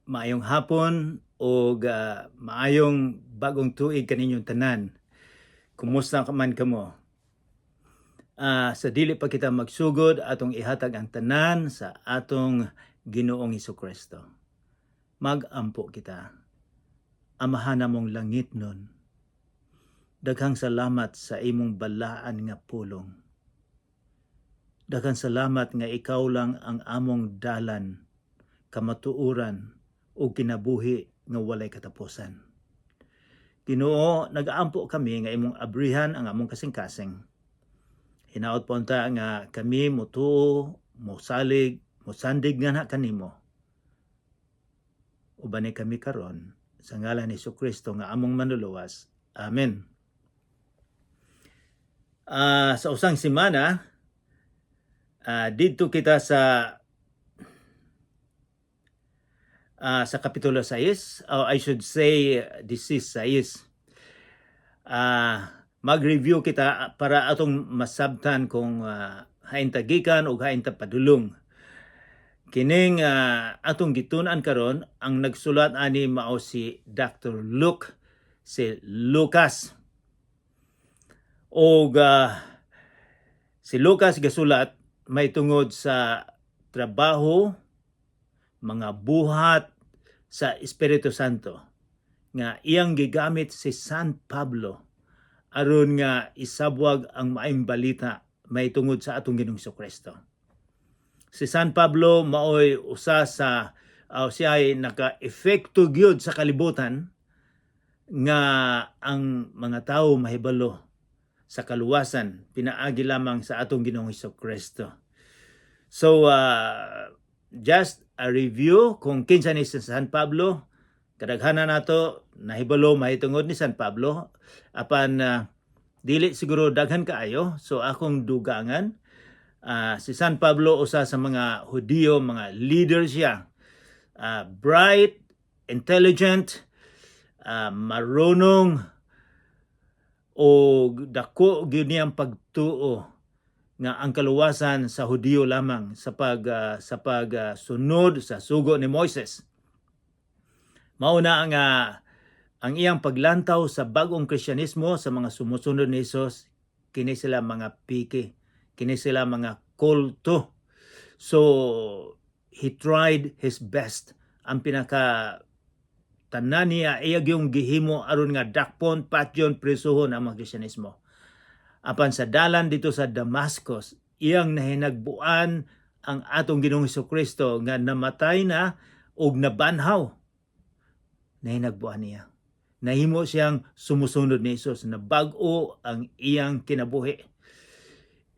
Maayong hapon o maayong bagong tuig kaninyong tanan. Kumusta ka man kamo? Sa dili pa kita magsugod, atong ihatag ang tanan sa atong Ginoong Kristo. Magampo kita. Amahan namong langitnon, daghang salamat sa imong balaan nga pulong. Daghang salamat nga ikaw lang ang among dalan, kamatuoran ug kinabuhi nga walay katapusan. Ginoo, nagaampo kami nga imong abrihan ang among kasing-kasing. Hinaot po unta nga kami mutuo, mosalig, mosandig nga na kanimo. Ubani kami karon sa ngalan ni Kristo nga among manluluwas. Amen. Sa usang semana, didto kita sa Kapitulo 6, or I should say 16. Mag-review kita para atong masabtan kung hain ta gikan o hain ta padulong. Kining atong gitun-an karon, ang nagsulat ani mao si Dr. Luke, si Lucas. Og si Lucas gasulat may tungod sa trabaho, mga buhat sa Espiritu Santo nga iyang gigamit si San Pablo aron nga isabwag ang maayong balita may tungod sa atong Ginoong Kristo. Si San Pablo maoy usa sa siya ay naka-epekto gyud sa kalibutan nga ang mga tao mahibalo sa kaluwasan pinaagi lamang sa atong Ginoong Kristo. So just a review kung kinsa ni si San Pablo. Kadaghanan nato nahibalo mahitungod ni San Pablo, apan dili siguro daghan kaayo, so akong dugangan. Si San Pablo, usa sa mga Hudiyo, mga leader siya. Bright, intelligent, marunong o dako gyud niyang pagtuo nga ang kaluwasan sa Hudiyo lamang sa pag sunod sa sugo ni Moises. Mao na ang iyang paglantaw sa bagong Kristyanismo sa mga sumusunod ni Jesus, kini sila mga piki, kini sila mga kulto. So he tried his best. Ang pinaka tanan niya iya yung gihimo aron nga dakpon, patyon, presuhon ang mga Kristyanismo. Apan sa dalan didto sa Damascus, iyang nahinagbuan ang atong Ginoong Kristo nga namatay na og nabanhaw. Nahinagbuan niya. Nahimo siyang sumusunod ni Jesus, na bag-o ang iyang kinabuhi.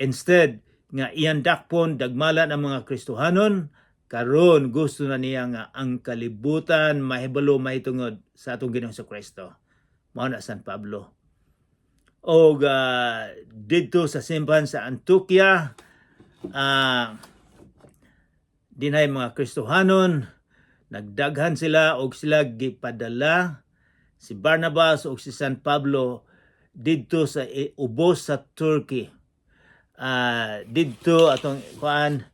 Instead nga iyang dakpon, dagmalan ang mga Kristohanon, karon gusto na niya nga ang kalibutan mahibalo mahitungod sa atong Ginoong Kristo. Mao na San Pablo. Og didto sa simbahan sa Antioquia, dinhay mga Kristohanon, nagdaghan sila og sila gipadala si Barnabas ug si San Pablo didto sa ubos sa Turkey. Didto atong kuan,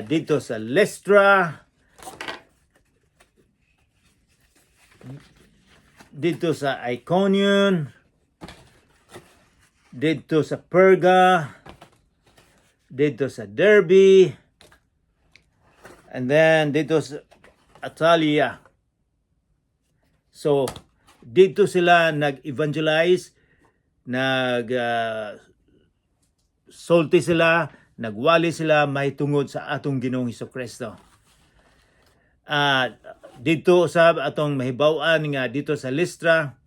didto sa Lystra, didto sa Iconium, didto sa Perga, didto sa Derbe, and then didto sa Atalia. So, didto sila nag-evangelize, nag sulti sila, nagwali sila mahitungod sa atong Ginoong Kristo. Didto sa atong mahibaw-an nga didto sa Lystra,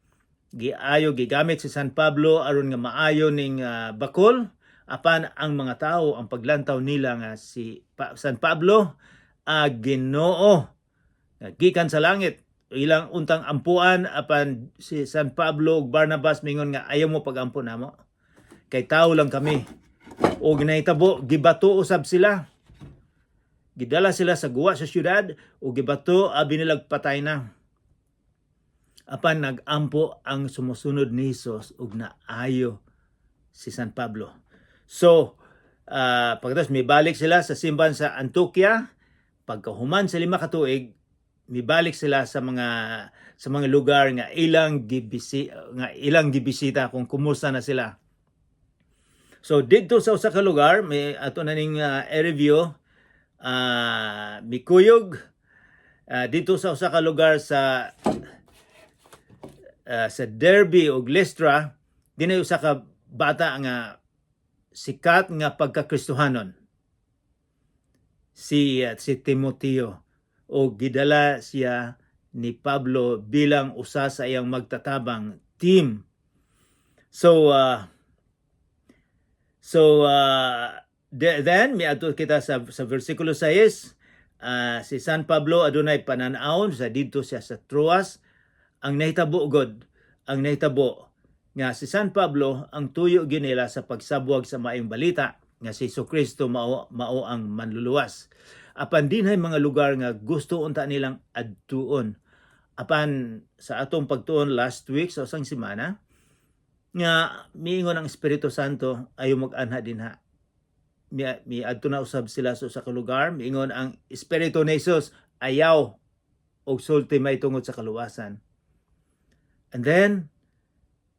giayo, gigamit si San Pablo aron nga maayo ning bakol, apan ang mga tao, ang paglantaw nila nga si San Pablo Ginoo nga gikan sa langit, ilang untang ampuan. Apan si San Pablo ug Barnabas mingon nga ayaw mo pagampo namo kay tao lang kami. Og nahitabo, gibato usab sila, gidala sila sa guwa sa syudad ug gibato abi nilag patay na. Apan nagampo ang sumusunod ni Jesus ug naayo si San Pablo. So, pagkatapos mibalik sila sa simbahan sa Antioquia, pagkahuman sa 5 ka tuig, Mibalik sila sa mga lugar nga ilang gibisita kung kumusta na sila. So didto sa usa ka lugar, may ato na ning review, mikuyog didto sa usa ka lugar sa Derbe ug Lystra, dinay usa ka bata nga sikat nga pagkakristohanon, si Timoteo, o gidala siya ni Pablo bilang usa sa iyang magtatabang team. So then miadto kita sa versikulo 6. Si San Pablo adunay panan-awon sa didto siya sa Troas. Ang nahitabo god, ang nahitabo nga si San Pablo, ang tuyo ginila sa pagsabwag sa maayong balita nga si Kristo mao ang manluluwas. Apan dinhay mga lugar nga gusto unta nilang adtuon. Apan sa atong pagtuon last week, sa usang semana, nga miingon ang Espiritu Santo, "Ayaw mag-anha dinha." Mi adto na usab sila sa usa ka lugar, miingon ang Espiritu ni Jesus, "Ayaw og sulti may tungod sa kaluwasan." And then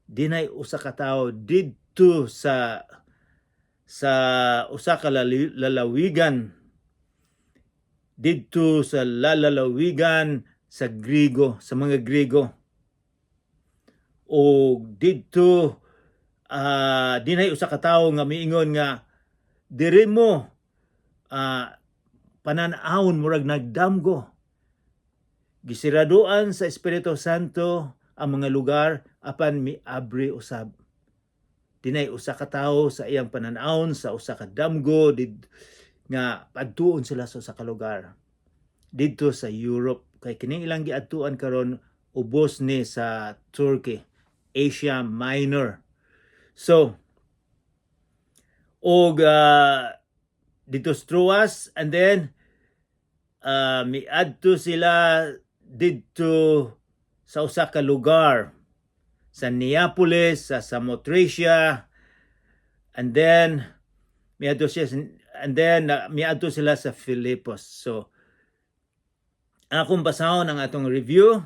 dinay usa ka tawo didto sa usa ka lalawigan, didto sa lalalawigan sa Grigo, sa mga Grigo, o didto dinay usa ka tawo nga miingon nga diri mo panan-awon murag nagdamgo. Gisiraduan sa Espiritu Santo ang mga lugar, apan miabri usab. Dinay usa ka tawo sa iyang panan-awon sa usa ka damgo did nga padtuon sila sa usa ka lugar didto sa Europe, kay kining ilang giadtuan karon ubos ni sa Turkey, Asia Minor. So og didto sa Troas, and then miadto sila didto sa usa ka lugar sa Neapolis, sa Samothracia, and then miadto sila sa Filipos. So akong basahon ang atong review.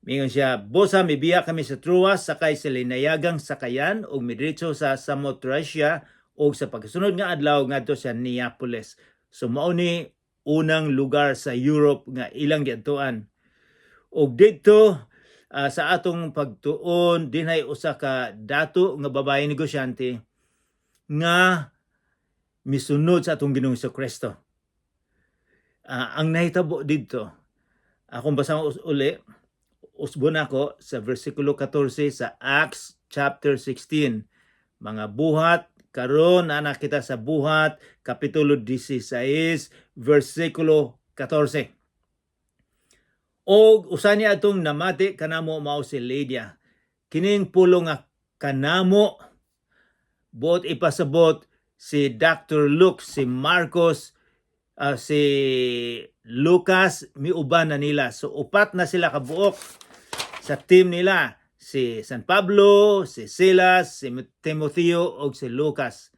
Mingon siya, "Busa mibiya kami sa Troas sakay sa linayagang sakayan ug midiretso sa Samothracia ug sa pagkasunod nga adlaw ngadto sa Neapolis." So mao ni unang lugar sa Europe nga ilang giadtuan. Ug didto sa atong pagtuon, dinhay usa ka dato nga babae negosyante nga misunod sa atong Ginoong Kristo. Ang nahitabo didto, akong basahon uli, usbon ako sa versikulo 14 sa Acts chapter 16. Mga Buhat, karon ana kita sa Buhat kapitulo 16 versikulo 14. "Og usa ni atong namati kanamo mao si Lydia." Kining pulong nga "kanamo" buot ipasabot si Dr. Luke, si Marcos, si Lucas, miuban na nila. So upat na sila kabuok sa team nila. Si San Pablo, si Silas, si Timoteo ug si Lucas.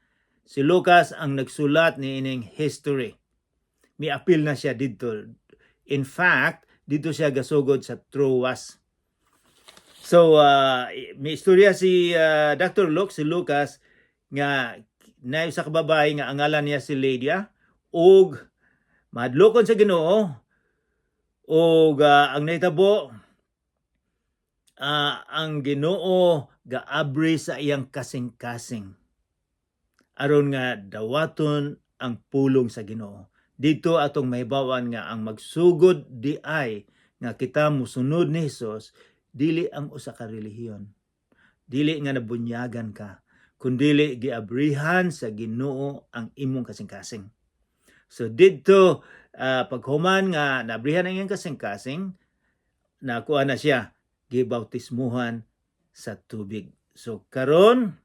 Si Lucas ang nagsulat ni ining history. Miapil na siya didto. In fact, didto siya gasugod sa Troas. So, may istorya si Dr. Luke, si Lucas, nga na usa ka babae nga ang ngalan niya si Lydia ug mahadlokon sa Ginoo, ug ang nahitabo, ang Ginoo gaabri sa iyang kasing-kasing aron nga dawaton ang pulong sa Ginoo. Didto atong mahibaw-an nga ang magsugod di ay nga kita musunod ni Hesus, dili ang usa ka relihiyon. Dili nga nabunyagan ka, kundili giabrihan sa Ginoo ang imong kasing-kasing. So didto paghuman nga naabrihan ang iyang kasing-kasing, nakuha na siya, gibautismuhan sa tubig. So karon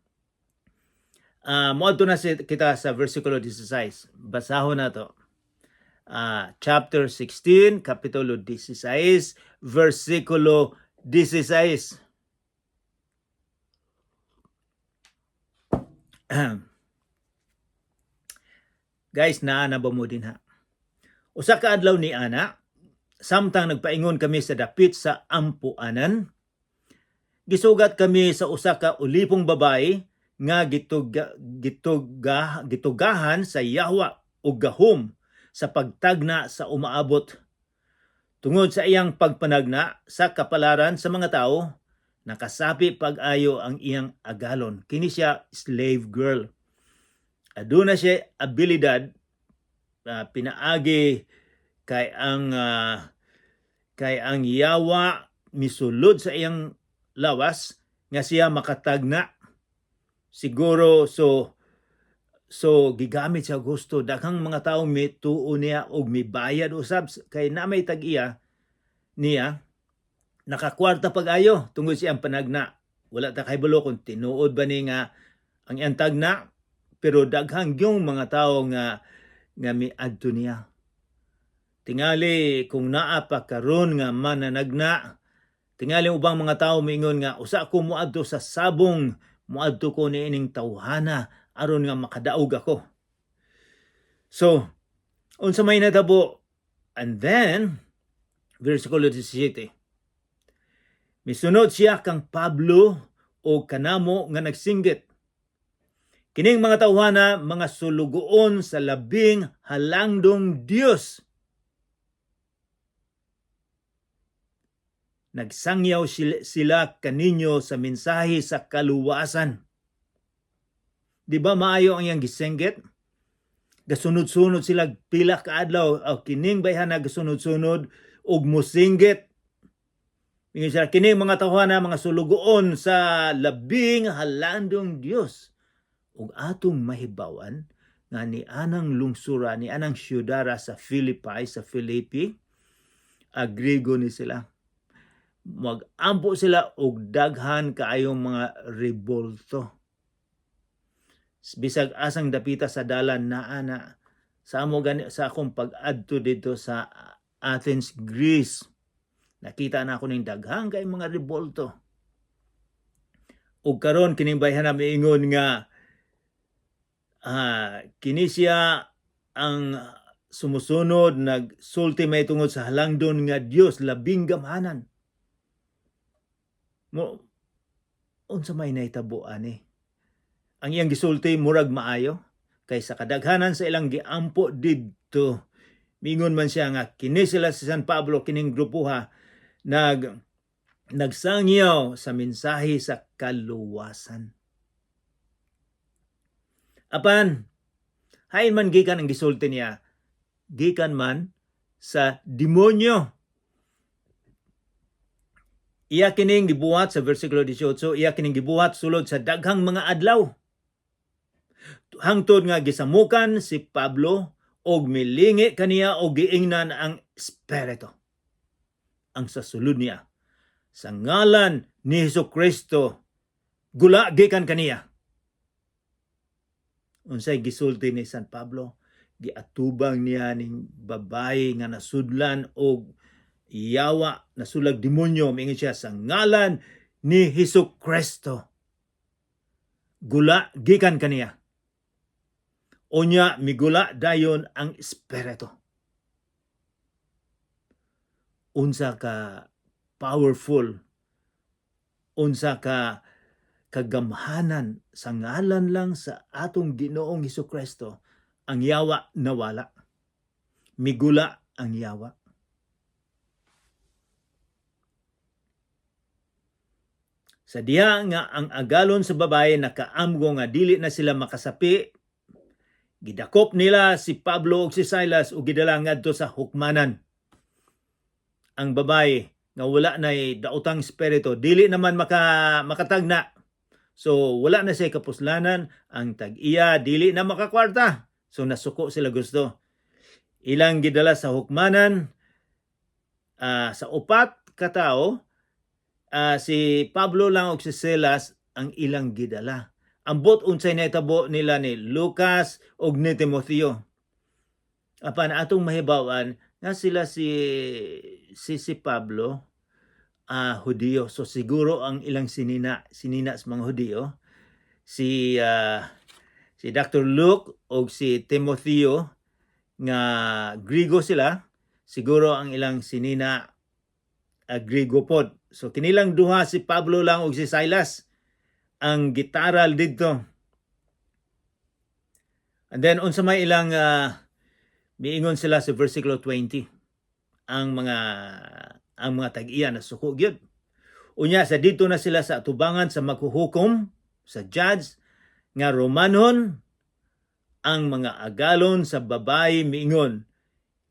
moadto na kita sa versikulo 16. Basahon na to. Chapter 16, kapitulo 16, versikulo 16. Guys, naa na ba mo dinha? Usa ka adlaw ni ana, Samtang nagpaingon kami sa dapit sa ampuanan, gisugat kami sa usa ka ulipong babae nga gitugahan sa yawa ug gahom sa pagtagna sa umaabot. Tungod sa iyang pagpanagna sa kapalaran sa mga tao, nakasapi pag-ayo ang iyang agalon. Kini siya slave girl. Aduna siya abilidad pinaagi kay ang yawa misulod sa iyang lawas nga siya makatagna siguro. So gigamit siya gusto. Daghang mga tao mituo niya og mibayad usab kay na may tag-iya niya, nakakwarta pag-ayo tungod siyang panagna. Wala ta kahibalo kung tinuod ba ni nga ang iyang tagna, pero daghang yung mga tao nga miadto niya. Tingali kung naa pa karon nga mananagna, tingali ubang mga tao miingon nga usa ko moadto sa sabong, moadto ko niining tawhana aron nga makadaog ako. So unsa may natabo? And then versikulo 17, misunod siya kang Pablo o kanamo nga nagsinggit, "Kining mga tawhana mga sulugoon sa labing halangdong Dios. Nagsangyaw sila kaninyo sa mensahe sa kaluwasan." Di ba maayo ang iyang gisinggit? Gasunod-sunod sila pila ka adlaw, o kining bayhana gasunod-sunod og musinggit. Ingon sila, "Kining mga tawhana mga sulugoon sa labing halandong Dios." Ug atong mahibawan nga ni anang lungsura, ni anang syudara sa Philippi, sa Philippi, Griego ni sila. Magampo sila og daghan kaayong mga rebolto. Bisag asang dapita sa dalan, naa na. Sa amo gani, sa akong pag-adto dito sa Athens, Greece, nakita na ako ning daghan kay mga rebolto. Ug karon kining bayhana miingon nga kini siya ang sumusunod, nagsulti may tungod sa halangdon nga Dios, labing gamhanan. Mo unsa may nahitabo ani? Ang iyang gisulti murag maayo kay sa kadaghanan sa ilang giampo didto, mingon man siya nga kini sila si San Pablo, kining grupuha nagsangyaw sa mensahe sa kaluwasan. Apan hain man gikan ang gisulti niya, gikan man sa demonyo. Iya kining gibuhat sa versikulo 18, iya kining gibuhat sulod sa daghang mga adlaw. Hangtod nga gisamukan si Pablo og milingi kaniya og giingnan ang espiritu ang sa sulod niya, "Sa ngalan ni Hesus Kristo, gula gikan kaniya." Unsay gisulti ni San Pablo? Giatubang niya ning babae nga nasudlan og yawa, nasulag demonyo. Miingon siya, "Sa ngalan ni Hesus Kristo, gula gikan kaniya." Unya migula dayon ang espiritu. Unsa ka powerful, unsa ka kagamhanan sa ngalan lang sa atong Ginoong Hesus Kristo, ang yawa nawala. Migula ang yawa. Sa diha nga ang agalon sa babae nakaamgo nga dili na sila makasapi, gidakop nila si Pablo ug si Silas ug gidala ngadto sa hukmanan. Ang babae nga wala na daotang espiritu, dili naman makatagna. So wala na siya kapuslanan, ang tag-iya dili na makakwarta. So nasuko sila gusto. Ilang gidala sa hukmanan sa upat katao, si Pablo lang ug si Silas ang ilang gidala. Ambot unsay nahitabo nila ni Lucas ug ni Timoteo. Apan atong mahibaw-an nga sila si Pablo Hudiyo. So siguro ang ilang sinina sinina sa mga Hudiyo. Si Dr. Luke o si Timoteo nga Grigo sila. Siguro ang ilang sinina Griego pod. So kinilang duha, si Pablo lang ug si Silas, ang gitaral didto. And then unsa may ilang miingon sila sa versikulo 20? Ang mga tag-iya nasuko gyud. Unya sa didto na sila sa atubangan sa maghuhukom, sa judge nga Romanhon, ang mga agalon sa babayi miingon,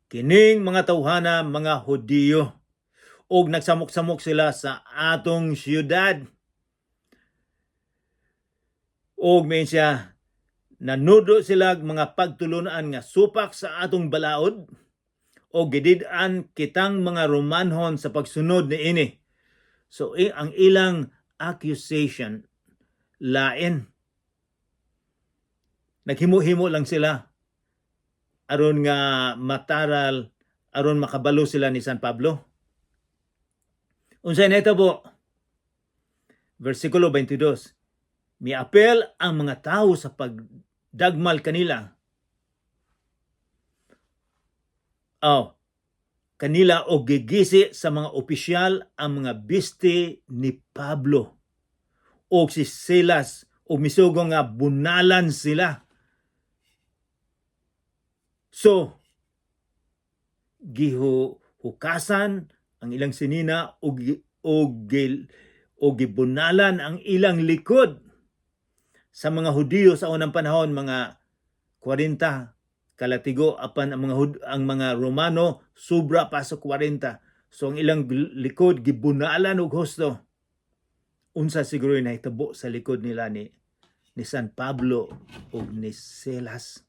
"Kining mga tawhana mga Hudiyo ug nagsamok-samok sila sa atong syudad." Ug miingon siya, "Nanudo sila mga pagtulunan nga supak sa atong balaod o gidid-an kitang mga Romanhon sa pagsunod niini." So ang ilang accusation lain. Naghimo-himo lang sila aron nga mataral, aron makabalo sila ni San Pablo. Unsay nahitabo? Versikulo 22. Miapel ang mga tao sa pagdagmal kanila. Oh, kanila og gigisi sa mga opisyal ang mga biste ni Pablo og si Silas og misugo nga bunalan sila. So, gihukasan ang ilang sinina og gibunalan ang ilang likod. Sa mga Hudiyo sa unang panahon, mga 40 kalatigo, apan ang mga Romano sobra pa sa 40. So ang ilang likod gibunalan og husto. Unsa siguro yung nahitabo sa likod nila ni San Pablo ug ni Silas?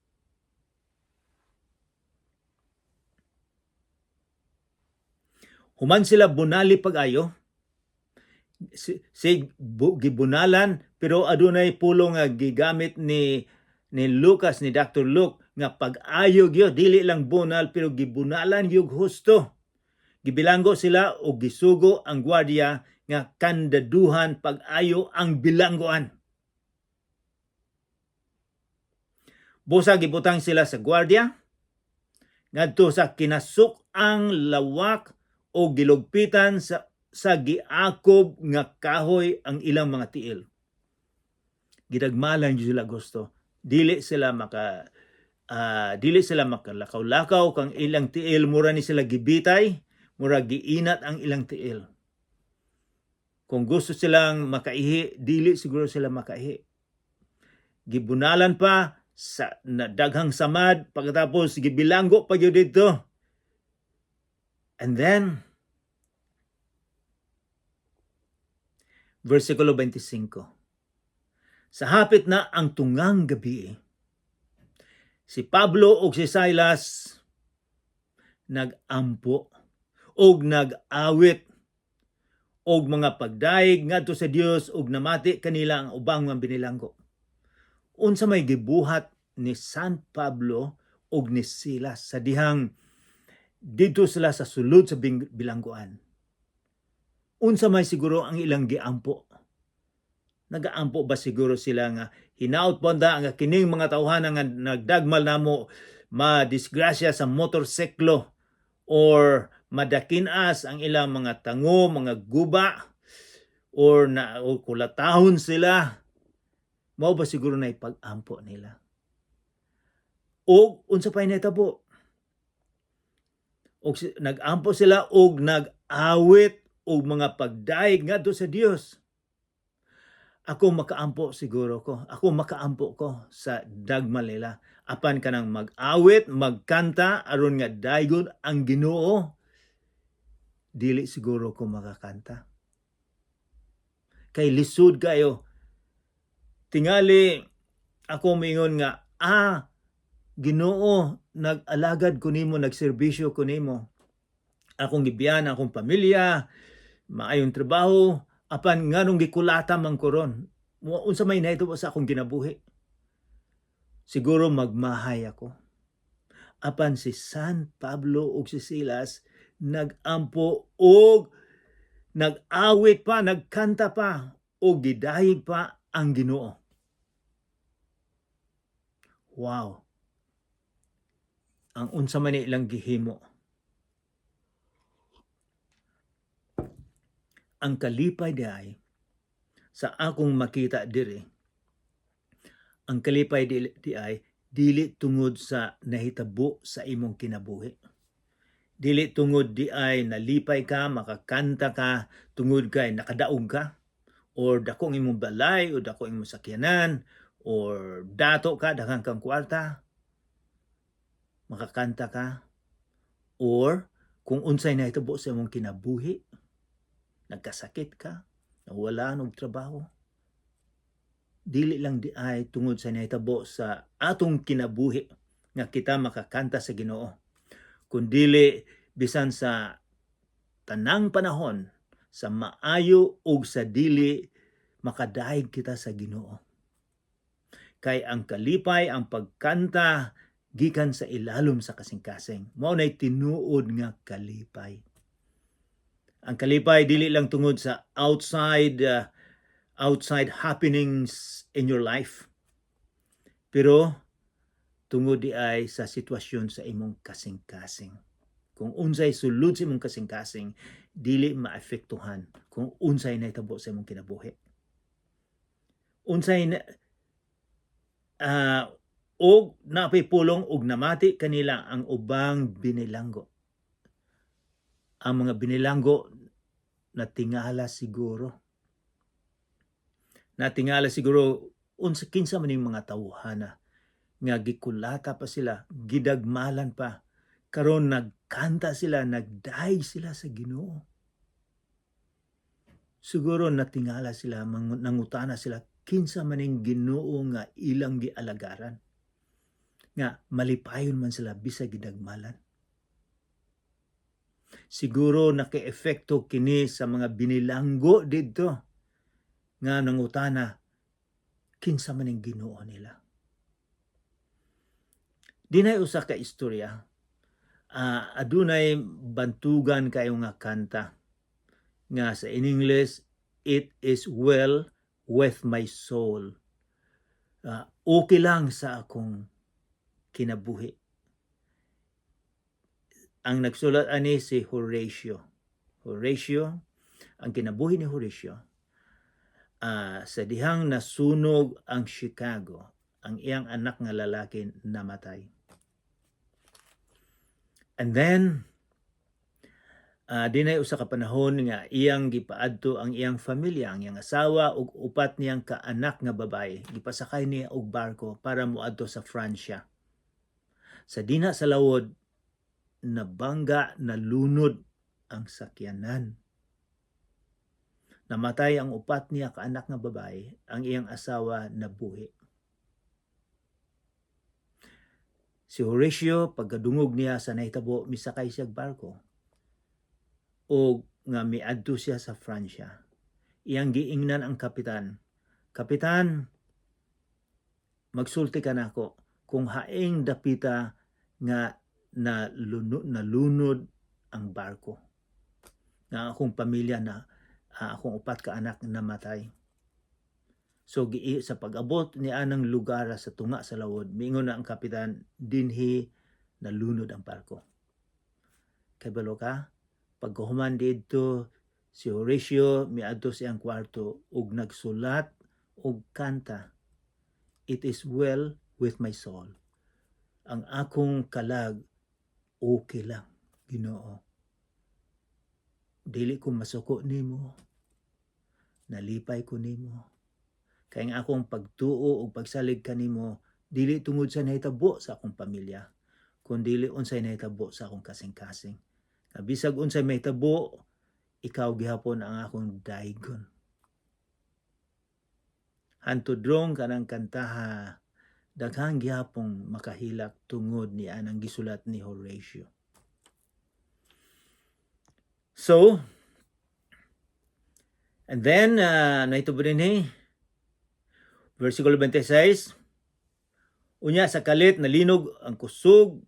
Human sila bunali pag-ayo, si gibunalan, pero adunay pulong nga gigamit ni Lucas, ni Dr. Luke, nga pag-ayo gyud, dili lang bunal pero gibunalan gyud husto. Gibilanggo sila og gisugo ang gwardiya nga kandaduhan pag-ayo ang bilanggoan. Busa gibutang sila sa gwardiya ngadto sa kinasuk-ang lawak o gilugpitan sa giakob nga kahoy ang ilang mga tiil. Gidagmalan jud sila gusto. Dili sila makalakaw-lakaw kang ilang tiil mura ni sila gibitay, mura giinat ang ilang tiil. Kung gusto silang makaihi, dili siguro sila makaihi. Gibunalan pa sa na daghang samad, pagkatapos gibilanggo pa gyud didto. And then versikulo 25. Sa hapit na ang tungang gabi, si Pablo ug si Silas nagampo og nag-awit og mga pagdayeg ngadto sa Dios ug namati kanila ang ubang mga binilanggo. Unsa may gibuhat ni San Pablo ug ni Silas sa dihang didto sila sa sulod sa bilangguan? Unsa may siguro ang ilang giampo? Nagaampo ba siguro sila nga hinaut bonda nga kining mga tawhana nga nagdagmal namo madisgrasya sa motorsiklo or madakinas ang ilang mga tango, mga guba, or na o kulatahon sila? Mao ba siguro na ipag-ampo nila? O unsa pa nahitabo? Og nag-ampo sila og nag-awit og mga pagdayeg ngadto sa Dios. Ako makaampo siguro ko. Ako makaampo ko sa dagmal nila. Apan kanang mag-awit, magkanta aron nga daygon ang Ginoo, dili siguro ko makakanta. Kay lisod kayo. Tingali ako mingon nga, "Ginoo, nag-alagad ko nimo, nagserbisyo ko nimo. Akong gibiyan akong pamilya, maayong trabaho, apan nganong gikulata man ko ron? Unsa may nahitabo sa akong kinabuhi?" Siguro magmahay ako. Apan si San Pablo ug si Silas nagampo og nag-awit pa, nagkanta pa, og gidayeg pa ang Ginoo. Wow. Ang unsa man ni ilang gihimo. Ang kalipay diay sa akong makita diri, ang kalipay diay dili tungod sa nahitabo sa imong kinabuhi. Dili tungod diay nalipay ka, makakanta ka tungod kay nakadaog ka or dako ang imong balay o dako ang imong sakyanan or dato ka, daghan kang kwarta, makakanta ka, or kung unsay nahitabo sa imong kinabuhi, nagkasakit ka, nawala og trabaho. Dili lang diay tungod sa nahitabo sa atong kinabuhi nga kita makakanta sa Ginoo, kundili bisan sa tanang panahon, sa maayo ug sa dili, makadayeg kita sa Ginoo. Kay ang kalipay, ang pagkanta, gikan sa ilalom sa kasing-kasing. Mao nay tinuod nga kalipay. Ang kalipay dili lang tungod sa outside happenings in your life. Pero tungod diay sa sitwasyon sa imong kasing-kasing. Kung unsay sulod sa imong kasing-kasing, dili maapektuhan kung unsay nahitabo sa imong kinabuhi. Unsay na, og napay pulong, og namati kanila ang ubang binilanggo. Ang mga binilanggo natingala siguro. Natingala siguro unsa, kinsa man ning mga tawhana nga gikulata pa sila, gidagmalan pa. Karon nagkanta sila, nagdayeg sila sa Ginoo. Siguro natingala sila, nangutana sila, kinsa man ning Ginoo nga ilang gialagaran. Nga malipayon man sila bisag gidagmalan. Siguro naka-epekto kini sa mga binilanggo didto nga nangutana kinsa man ning Ginoo nila. Dinay usa ka istorya. Adunay bantugan kayo nga kanta nga sa in English, "It is well with my soul." Okay lang sa akong kinabuhi. Ang nagsulat ani si Horatio. Horatio, ang kinabuhi ni Horatio, sa dihang nasunog ang Chicago, ang iyang anak nga lalaki namatay. And then, dinay usa ka panahon nga iyang gipaadto ang iyang pamilya, ang iyang asawa ug upat niyang kaanak nga babae. Gipasakay niya og barko para moadto sa Francia. Sa dina sa lawod, nabangga, nalunod ang sakyanan. Namatay ang upat niya kaanak nga babae, ang iyang asawa nabuhi. Si Horatio, pagkadungog niya sa nahitabo, misakay siya og barko o nga miadto siya sa Francia. Iyang giingnan ang kapitan, "Kapitan, magsulti ka nako kung haing dapita nga nalunod ang barko. Nga akong pamilya na akong upat ka anak namatay." So sa pag-abot ni anang lugar sa tunga sa lawod, miingon na ang kapitan, "Dinhi nalunod ang barko." Kabalo ka, pagkahuman didto si Horatio miadto sa iyang kwarto ug nagsulat og kanta, "It is well with my soul." Ang akong kalag okay lang, Ginoo. Dili ko masuko nimo. Nalipay ko nimo. Kay ang akong pagtuo ug pagsalig kanimo dili tungod sa nahitabo sa akong pamilya, kundi unsay nahitabo sa akong kasing-kasing. Nga bisag unsay mahitabo, ikaw gihapon ang akong daygon. Hantod rong kanang kantaha, daghang gihapong makahilak tungod ni anang gisulat ni Horatio. So, and then, naitabo din eh, versikulo 26, unya sa kalit nalinog ang kusog.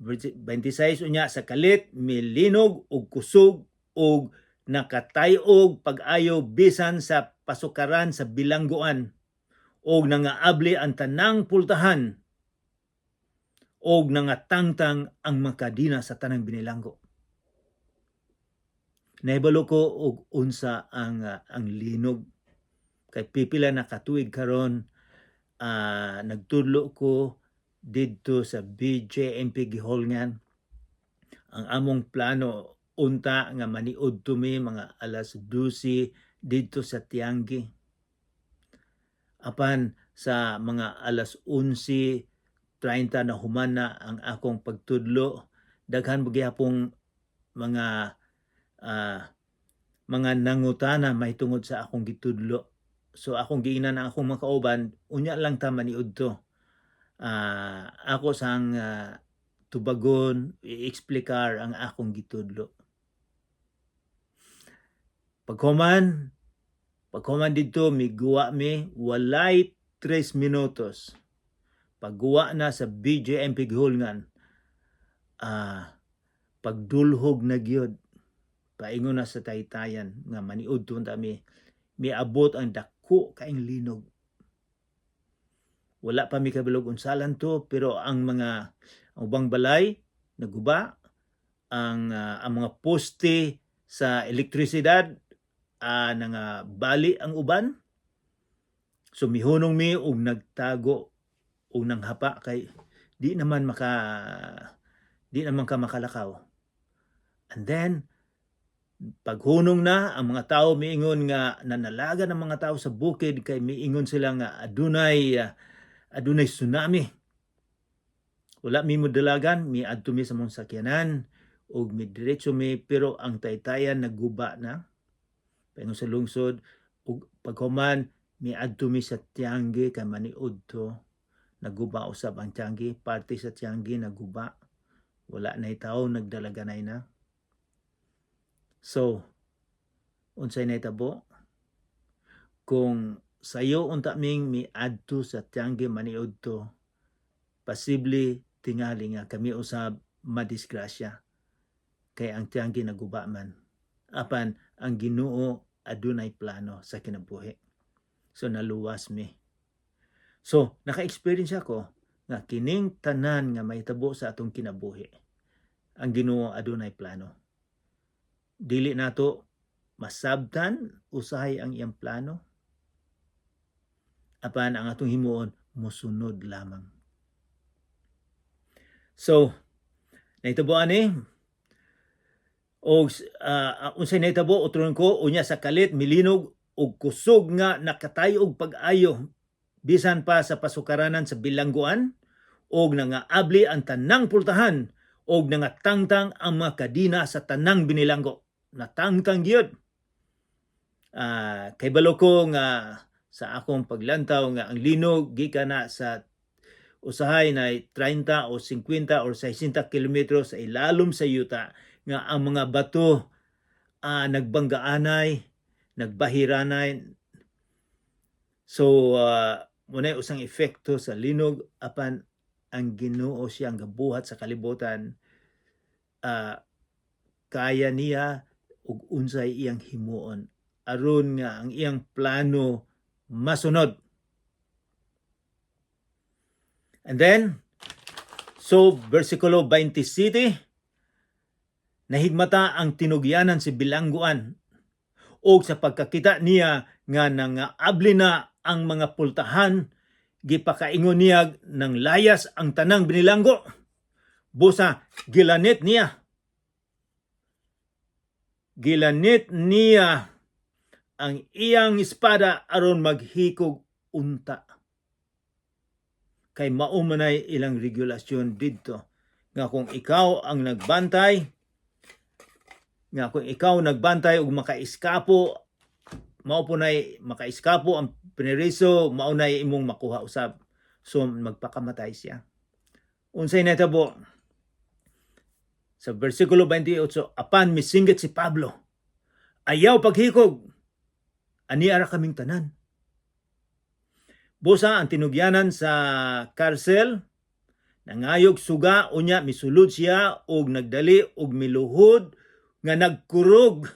Verse 26, unya sa kalit milinog og kusog og nakatayog pag-ayo bisan sa pasukaran sa bilangguan, og nangaabli ang tanang pultahan og nangatangtang ang mga kadena sa tanang binilanggo. Nahibalo ko og unsa ang linog kay pipila na katuig karon nagtudlo ko didto sa BJMP Guihulngan. Ang among plano unta nga maniud mi mga alas 12 didto sa Tiangge. Apan sa mga alas 11:30 na human na ang akong pagtudlo, daghan gihapong mga nangutana mahitungod sa akong gitudlo. So akong giingnan ang akong mga kauban, unya lang ta maniudto. Ako sang tubagon, i-explikar ang akong gitudlo. Paghuman didto, miguwa mi, walay 3 minutos. Pagguwa na sa BJMP Guihulngan, pagdulhog na gyud, paingon na sa taytayan nga maniudto ta mi, miabot ang dako kaayong linog. Wala pa mi kabalog unsa lang to, pero ang ubang balay naguba, ang mga poste sa elektrisidad nanga bali ang uban. So mihunong mi og nagtago og nanghapa kay di naman ka makalakaw. And then paghunong na ang mga tao, miingon nga nanalagan ang mga tao sa bukid kay miingon sila nga adunay tsunami. Wala mi modalagan, miadto mi sa among sakyanan ug midiretso mi, pero ang taytayan naguba na. Paingon sa lungsod. Ug paghuman miadto mi sa tiangge kay maniud to, naguba usab ang tiangge, parte sa tiangge naguba. Wala na tao, nagdalaganay na. So, unsay nahitabo? Kung sayo unta ming miadto sa tiangge maniud to, posible tingali nga kami usab madisgrasya kay ang tiangge naguba man. Apan ang Ginoo adunay plano sa kinabuhi. So naluwas mi. So naka-experience ako nga kining tanan nga mahitabo sa atong kinabuhi, ang Ginoo adunay plano. Dili nato masabtan usahay ang iyang plano. Apan ang atong himuon, mosunod lamang. So, nahitabo ani og unsay nahitabo, utron ko unya sa kalit milinog og kusog nga nakatayog pag-ayo bisan pa sa pasukaranan sa bilangguan, og nangaabli ang tanang pultahan og nangatangtang ang mga kadina sa tanang binilanggo. Natangtang gyud. Kay balo ko nga sa akong paglantaw nga ang linog gikan na sa usahay na 30 o 50 or 60 kilometro sa ilalom sa yuta, nga ang mga bato nagbanggaanay, nagbahiranay. So mao usang epekto sa linog, apan ang Ginoo, siya ang gabuhat sa kalibutan, kaya niya ug unsay iyang himuon aron nga ang iyang plano masunod. And then, so versikulo 27, nahigmata ang tinugyanan sa bilangguan og sa pagkakita niya nga nangaabli na ang mga pultahan, gipakaingon niya ng layas ang tanang binilanggo. Busa gilanit niya. Gilanit niya ang iyang espada aron maghikog unta. Kay mao manay ilang regulasyon didto nga kung ikaw nagbantay ug makaiskapo, mao po nay makaiskapo ang pineriso, mao nay imong makuha usab. So magpakamatay siya. Unsay nahitabo sa versikulo 28? Apan misinggit si Pablo, "Ayaw paghikog, ani ara kaming tanan." Busa ang tinugyanan sa karsel nangayog suga, unya misulod siya og nagdali og miluhod nga nagkurog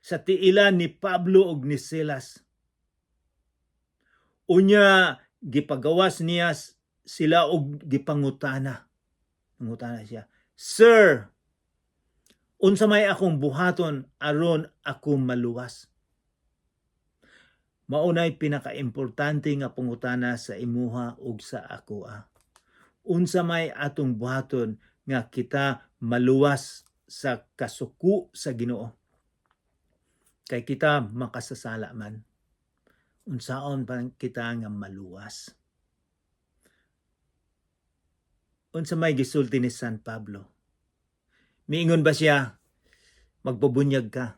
sa tiilan ni Pablo og ni Silas. Unya gipagawas niya sila og gipangutana. Nangutana siya, "Sir, Unsa may akong buhaton aron ako maluwas? Mao nay pinakaimportante nga pangutana sa imuha ug sa akoa. Unsa may atong buhaton nga kita maluwas sa kasuko sa Ginoo? Kay kita makasasala man. Unsaon pa kita nga maluwas? Unsa may gisulti ni San Pablo? Miingon ba siya, "Magpabunyag ka"?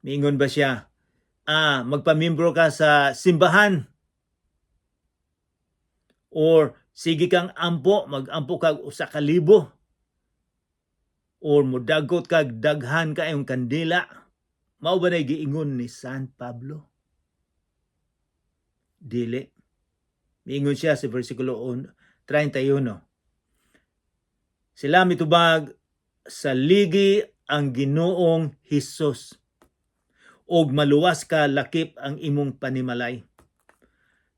Miingon ba siya, "Magpamimbro ka sa simbahan"? Or sige kang ampo, magampo kag 1,000? Or mudagot kag daghan kayong kandila? Mao ba na giingon ni San Pablo? Dili. Miingon siya sa versikulo 31. Sila mitubag, "Saligi ang Ginoong Hesus ug maluwas ka lakip ang imong panimalay."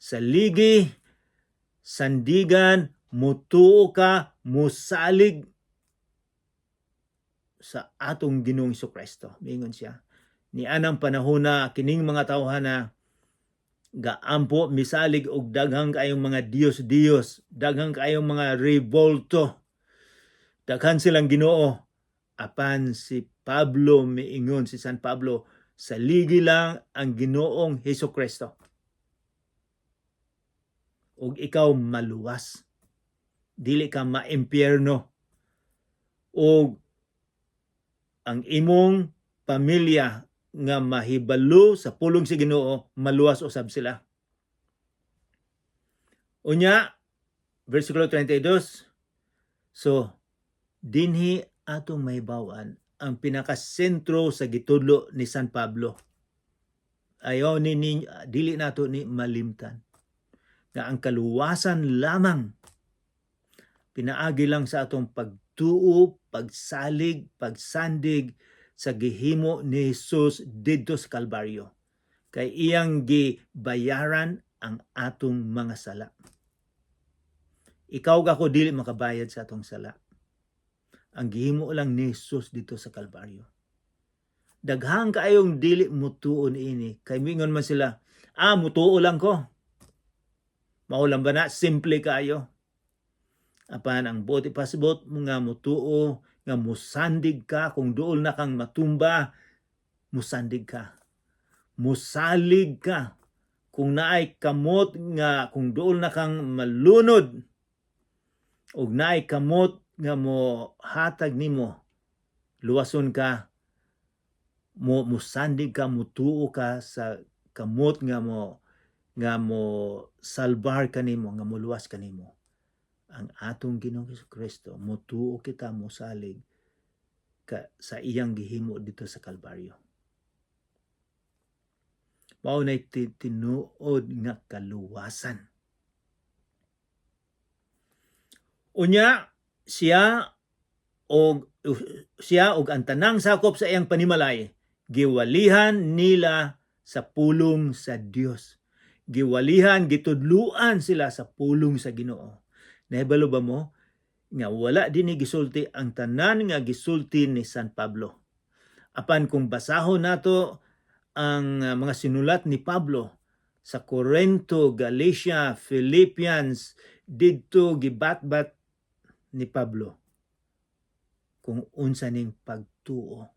Saligi, sandigan, mutuo ka, musalig sa atong Ginoong Kristo. Miingon siya. Ni anang panahon na kining mga tawhana gaampo, misalig og daghang kayong mga Diyos-Diyos, daghang kayong mga revolto. Daghan silang Ginoo. Apan si Pablo miingon, si San Pablo, saligi lang ang Ginoong Hesus Kristo ug ikaw maluwas. Dili ka maimpyerno. Ug ang imong pamilya nga mahibalo sa pulong sa Ginoo, maluwas usab sila. Unya, versikulo 32. So, dinhi atong mahibaw-an ang pinakasentro sa gitudlo ni San Pablo. Ayaw ni dili nato ni malimtan nga ang kaluwasan lamang pinaagi lang sa atong pagtuo, pagsalig, pagsandig sa gihimo ni Jesus didto sa Kalbaryo. Kay iyang gibayaran ang atong mga sala. Ikaw ug ako dili makabayad sa atong sala. Ang gihimo lang ni Jesus dito sa Kalbaryo. Daghang kaayong dili mutuo niini kay mingon man sila, "Ah, mutuo lang ko. Mao lang ba na, simple kaayo." Apan ang buot ipasabot mo nga mutuo, nga musandig ka kung duol na kang matumba, musandig ka. Musalig ka kung naay kamot nga kung duol na kang malunod ug naay kamot nga mo hatag nimo, luwason ka, mo musandig ka, mutuo ka sa kamot nga mo salbar kanimo, nga moluwas kanimo, ang atong Ginoong Kristo. Mutuo kita, musalig ka sa iyang gihimo dito sa Kalbaryo. Mao nay tinuod nga kaluwasan. Unya siya og ang tanang sakop sa iyang panimalay giwalihan nila sa pulong sa Dios. Giwalihan, gitudluan sila sa pulong sa Ginoo. Nahibalo ba mo nga wala dinhi gisulti ang tanan nga gisulti ni San Pablo? Apan kung basahon nato ang mga sinulat ni Pablo sa Corinto, Galatia, Philippians, didto gibatbat ni Pablo kung unsa ning pagtuo.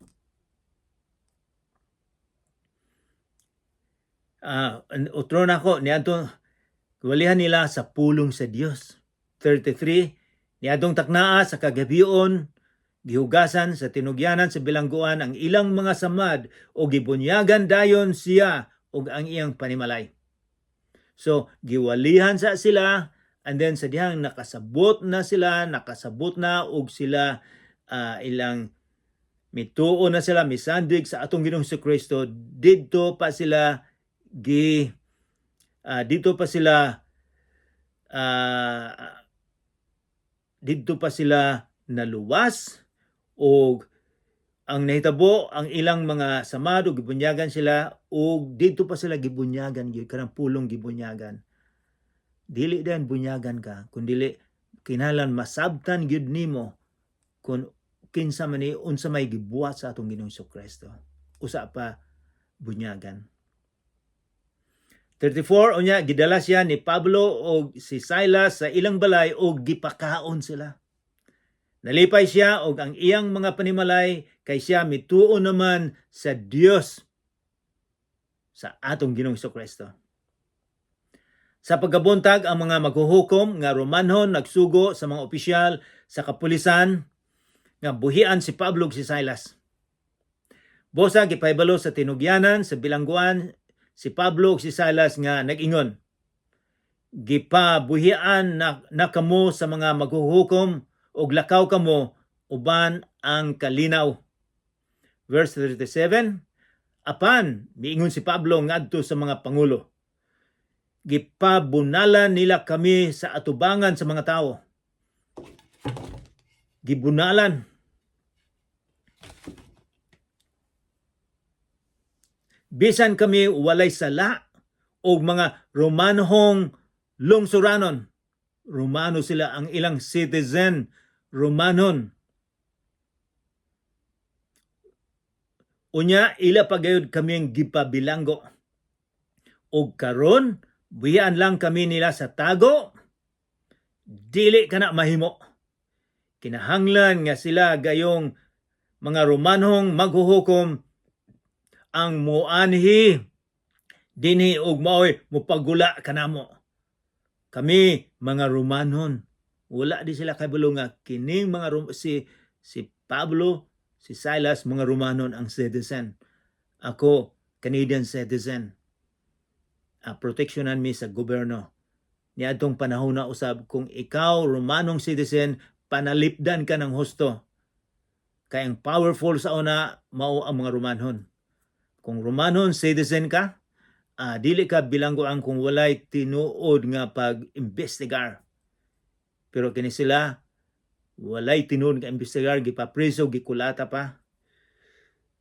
Otro nako niadto, giwalihan nila sa pulong sa Dios. 33. Niadtong taknaa sa kagabion, gihugasan sa tinugyanan sa bilangguan ang ilang mga samad o gibunyagan dayon siya ug ang iyang panimalay. So giwalihan sa sila, and then sa dihang nakasabot na sila, nakasabot na og sila ilang mituo na sila, misandig sa atong Ginoong Kristo, didto pa sila naluwas og ang nahitabo, ang ilang mga samad og gibunyagan sila og didto pa sila gibunyagan gyud, kanang pulong gibunyagan. Dili din bunyagan ka, kundili kinahanglan masabtan gyud nimo kung Kinsa man ni, unsa may gibuhat sa atong Ginoong Kristo. Usa pa, bunyagan. 34, unya gidala siya ni Pablo og si Silas sa ilang balay og gipakaon sila. Nalipay siya og ang iyang mga panimalay kay siya mituo naman sa Dios, sa atong Ginoong Kristo. Sa pagkabuntag, ang mga maghuhukom nga Romanhon nagsugo sa mga opisyal sa kapulisan nga buhian si Pablo ug si Silas. Busa gipahibalo sa tinugyanan sa bilangguan si Pablo ug si Silas nga nag-ingon, "Gipabuhian na kamo sa mga maghuhukom ug lakaw kamo uban ang kalinaw." Verse 37, apan miingon si Pablo ngadto sa mga pangulo, "Gipabunalan nila kami sa atubangan sa mga tao." Gibunalan. Bisan kami walay sala og mga Romanhong lungsuranon. Romano sila, ang ilang citizen, Romanon. Unya ila pagayod kaming gipabilanggo. Og karon buhian lang kami nila sa tago, dili kana mahimo. Kinahanglan nga sila gayong mga Romanhong maghuhukom ang muanhi dinhi og maoy mopagula kanamo. Kami mga Romanon. Wala di sila kabalo nga kining mga si Pablo, si Silas, mga Romanon ang citizen. Ako, Canadian citizen. Proteksyonan mi sa gobyerno. Niadtong panahon na usab, kung ikaw Romanong citizen, panalipdan ka ng husto. Kay ang powerful sa una mao ang mga Romanhon. Kung Romanon citizen ka, dili ka bilangguan kung walay tinuod nga pag-imbestigar. Pero kini sila walay tinuod nga imbestigar, gipapreso, gikulata pa.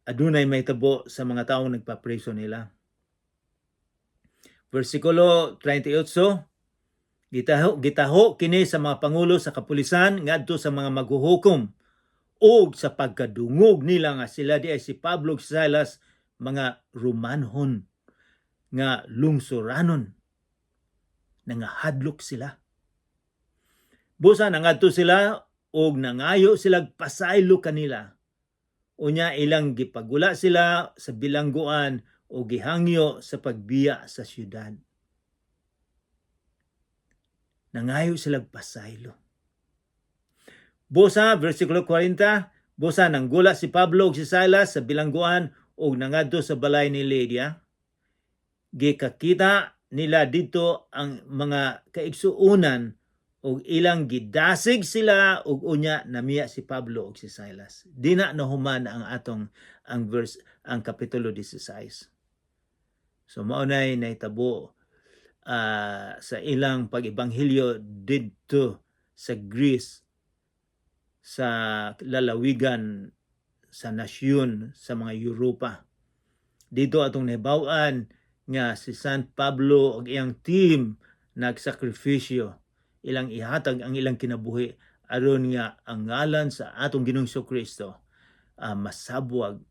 Adunay mahitabo sa mga taong nagpapreso nila. Versikulo 38, gitaho kini sa mga pangulo sa kapulisan ngadto sa mga maghuhukom, ug sa pagkadungog nila nga sila di ay si Pablo ug si Silas mga Romanhon nga lungsuranon, nangahadlok sila. Busa nangadto sila og nangayo sila pasaylo kanila. Unya ilang gipagula sila sa bilangguan o gihangyo sa pagbiya sa syudad. Nangayo sila pasaylo. Busa, versikulo 40, busa nanggula si Pablo ug si Silas sa bilangguan ug nangadto sa balay ni Lydia. Gikakita nila dito ang mga kaigsuonan ug ilang gidasig sila, ug unya namiya si Pablo ug si Silas. Dina nahuman ang atong ang verse, ang kapitulo 16. So mao nay nahitabo sa ilang pag-ebanghelyo didto sa Greece, sa lalawigan, sa nasyon sa mga Europa. Dito atong nahibaw-an nga si San Pablo ug iyang team nagsakripisyo, ilang ihatag ang ilang kinabuhi aron nga ang ngalan sa atong Ginoong Kristo masabwag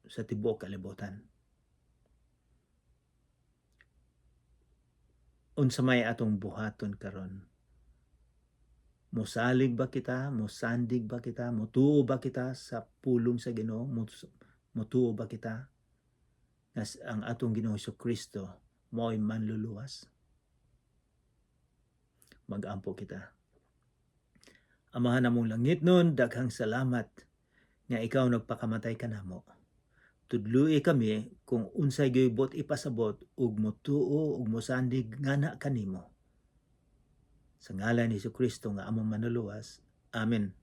sa tibuok kalibutan. Unsa may atong buhaton karon? Mosalig ba kita? Mosandig ba kita? Motuo ba kita sa pulong sa Ginoo? Motuo ba kita nga ang atong Ginoong Kristo mao'y manluluwas? Mag-ampo kita. Amahan namong langitnon, daghang salamat nga ikaw nagpakamatay kanamo. Tudloi kami kung unsay gibot ipasabot ug motuo ug mosandig ngana kanimo. Sa ngalan ni Kristo nga among manluluwas. Amen.